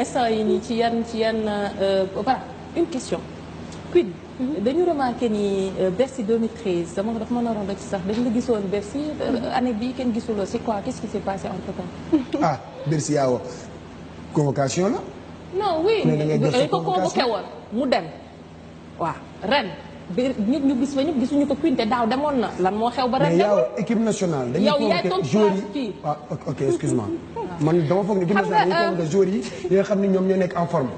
instant yi nii ci yan voilà une question Queen dañu remarqué ni Bercy 2013 dafa ma naroon rek sax dañ la gisoon Bercy année bii kenn gisuloo c'est quoi qu'est-ce qui s'est passé entre temps. ah Bercy yaa wax convocation la. non oui dañ ko convoqué woon mu dem waaw ren ñu gis fa ñëpp gisuñu ko Queen te daaw demoon na lan moo xew ba ren. mais yow équipe nationale. dañuy convoqué joueurs yi ah ok excuse-moi. man dama foog ne équipe nationale dañuy convoqué joueurs yi nga xam ne ñoom ñoo nekk en forme.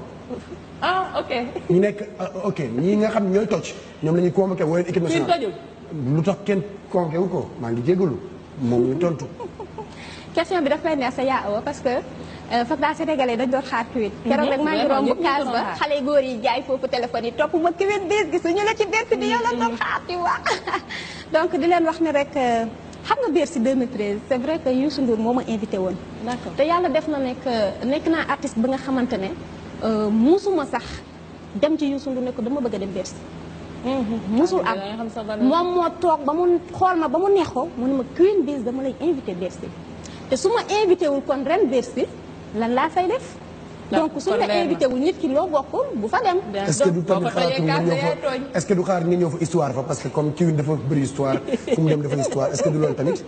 ah ok. ñu nekk ok ñii nga xam ne ñooy toj ñoom la ñuy convoqué wala équipe nationale. lu tax kenn convoqué wu ko maa ngi jégalu moom ñu tontu. question bi dafay neex sa yaa parce que Fapal sénégalais dañ doon xaar Queen. keroog rek maa ngi romb kaas ba xale góor yi jaay foofu téléphone yi topp ma Queen bis gisuñu la ci Bercy di yow la doon xaar ci wax donc di leen wax ni rek xam nga Bercy 2013 c'est vrai que Youssou Ndour moo ma invité woon. d'accord te yàlla def na nekk naa artiste ba nga xamante ne musuma sax dem ci Youssou Ndour ne ko dama bëgg a dem Bercy. musul am moom moo toog ba mu xool ma ba mu neex ko mu ne ma Queen bis dama lay invité Bercy te su ma invité wul kon ren Bercy lan laa fay def. donc su la invité wul nit ki loo bokkul bu fa dem. est-ce que du tamit xalaatu nga ñëw fa est-ce que du xaar nga ñëw fa histoire fa parce que comme Queen dafa bëri histoire fu mu dem dafa histoire est-ce que du loolu tamit.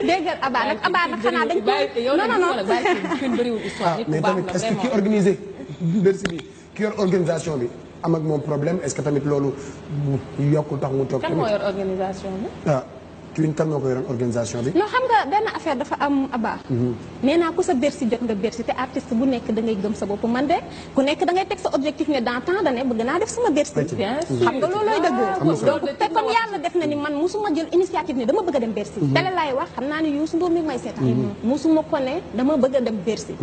dégg nga Abba nag xanaa dañ ko non non Queen bëriwul histoire nit mais tamit est-ce que ki organisé Bercy bi ki yor organisation bi am ak moom problème est-ce que tamit loolu yokkul tax mu toog. kan moo yor organisation bi. ah Queen kan moo ko yoroon organisation bi. non xam nga benn affaire dafa am Abba. nee naa ku sa Bercy jot nga Bercy te artiste bu nekk da ngay gëm sa bopp man de ku nekk da ngay teg sa objectif ne dans tant d'années bëgg naa def sama Bercy. xam nga loolooy dëgg. donc te comme yàlla def na ni man musuma jël initiative ne dama bëgg a dem Bercy. télé laay wax xam naa ne Youssou Ndour mi may seetaan. musuma ko ne dama bëgg a dem Bercy.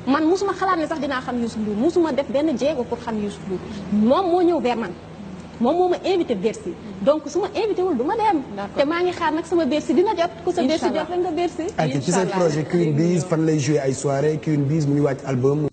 man musuma xalaat ne sax dinaa xam Youssou Ndour musuma def benn jéego pour xam Youssou Ndour moom moo ñëw vers man. moom moo ma invité Bercy donc su ma invité wul du ma dem. te maa ngi xaar nag sama Bercy dina jot. ku sa Bercy jot rek nga Bercy. incha allah ci seen projet Queen Biz fan lay joué ay soirée Queen Biz mu ngi wàcc album.